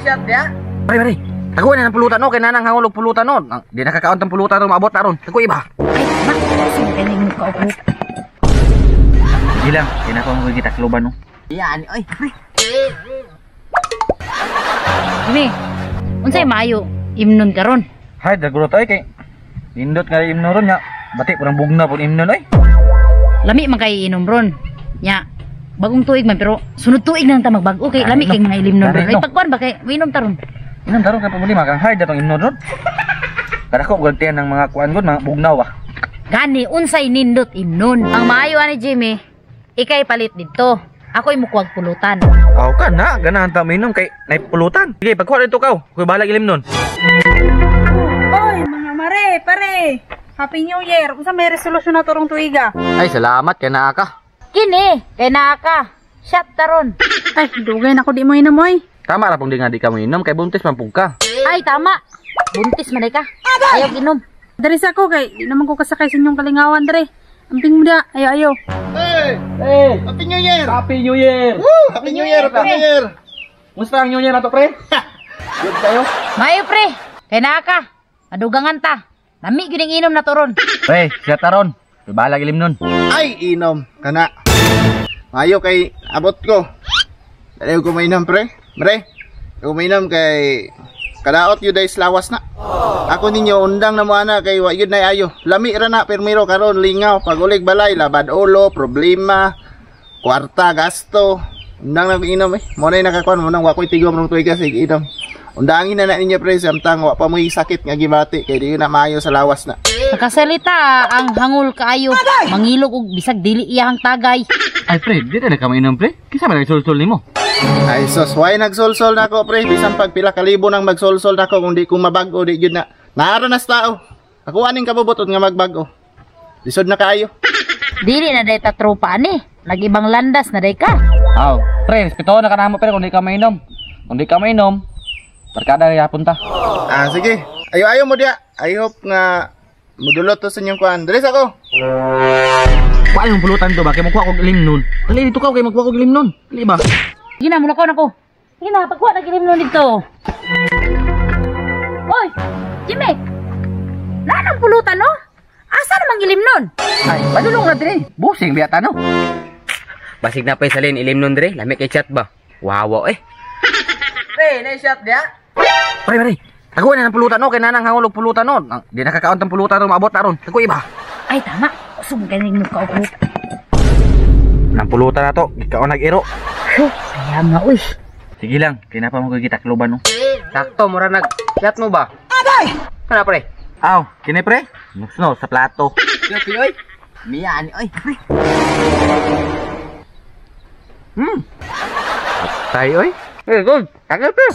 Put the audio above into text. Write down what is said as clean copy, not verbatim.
shot dia. Pre, pre. Taguan na ng pulutan no, kay nanang hangol og pulutan no. Di nakakaon tang pulutan ron, maabot na ron. Taguan iba. Ay, tama. Kusog kay mo ka og Sige lang, di na ko magkitakloban no. Yan, oy. Jimmy, unsay maayo imnon karon? Hay, daguro tayo kay nindot nga imnon ron nga. Bati purang bugna pud imnon oy. Lami man kay inom ron. Nya, bagong tuig man pero sunod tuig na lang ta magbag-o kay lami kay mga ilimnon ron. Ay pagkuan ba kay uinom ta ron. Inom taron kay problema kang hard atong imnon ron. Kada ko gantian ng mga kuan gud, mga bugnaw ah. Gani unsay nindot imnon. Ang maayo ani Jimmy, ikay palit didto. Ako'y mukuwag pulutan. Aw ka na, ganahan ta minom kay nay pulutan. Sige, pagkuha dito kaw. Kuy balag ilim nun. Oy, mga mare, pare. Happy New Year. Unsa may resolusyon na torong tuiga? Ay, salamat kay naa ka. Kini, kay naa ka. Shot taron. Ay, dugay na ko di mo inamoy. Tama ra pong di nga di ka moinom kay buntis man pug ka. Ay, tama. Buntis man ka. Ayaw inom. Diri sa ko kay di naman ko kasakay sa inyong kalingawan dere. Amping mo da, ayo ayo. Hey! Hey! Happy New Year! Happy New Year! Woo! Happy New Year! Happy New Year! Musta ang New Year nato, pre? Good kayo? Maayo pre, kay naa ka. Madugangan ta. Lami gyud ang inom na toron. Pre, siya taron. Kuy balag ilim nun. Ay, inom kana. Mayo kay abot ko. Dali ko mainom, pre. Pre, ko mainom kay kadaot yun days lawas na. Ako ninyo undang na mo ana kay wa yun na ayo. Lami ra na permiro karon lingaw pag ulig balay labad ulo, problema, kwarta, gasto. Undang na ko inom eh. Mo na nakakuan mo nang wa ko'y tigom rong tuig sige inom. Undangin na na ninyo pre samtang wa pa mo'y sakit nga gibati kay di na maayo sa lawas na. Nakasalita ang hangol kaayo. Mangilog og bisag dili iyahang tagay. Ay pre, di na ka mainom pre. Kinsa man nagsulsul nimo? Ay sos, why nagsolsol na ako pre? Bisan pag pila kalibo nang magsolsol na ako kung di ko mabag-o di gyud na. Naara na sa tao. Ako aning kabubutot nga magbag-o. Lisod na kaayo. Dili na day ta tropa ani. Nag-ibang landas na day ka. Aw, pre, respeto na ka namo pre kung di ka mainom. Kung di ka mainom, barkada yapon ta. Ah, sige. Ayo ayo mo diya. I hope nga mudulot to sa inyong kuan. Dres ako. Kuha yung pulutan to ba kay magkuha kog ilim nun. Dali dito ka kay magkuha kog ilim nun. Dali ba? Sige na, mulakaw na ko. Sige na, pagkuha na gilim nun dito. Oy, Jimmy! Nanang pulutan, no? Asa namang ilim nun? Ay, padulong na dire. Busing biya ta no. Basig na pa salin ilim nun dire, lami kay chat ba. Wawa eh. Pre, na shot dia. Pre, pre. Taguan na ng pulutan no, kay nanang hangol og pulutan no. Di nakakaon tang pulutan ron, maabot na ron. Taguan iba. Ay, tama. Kusog kay mo ka og. Nang pulutan na to, gikaon nag-iro. Huh, kaya nga, uy. Sige lang, kay na pa mo gitakloban no. Sakto, mura nag chat mo ba? Agay! Kana pre? Aw, kini pre? No, sa plato. Yopi oy. Miya ani oy. Pre. Atay oy. Eh, good. Tagal pre.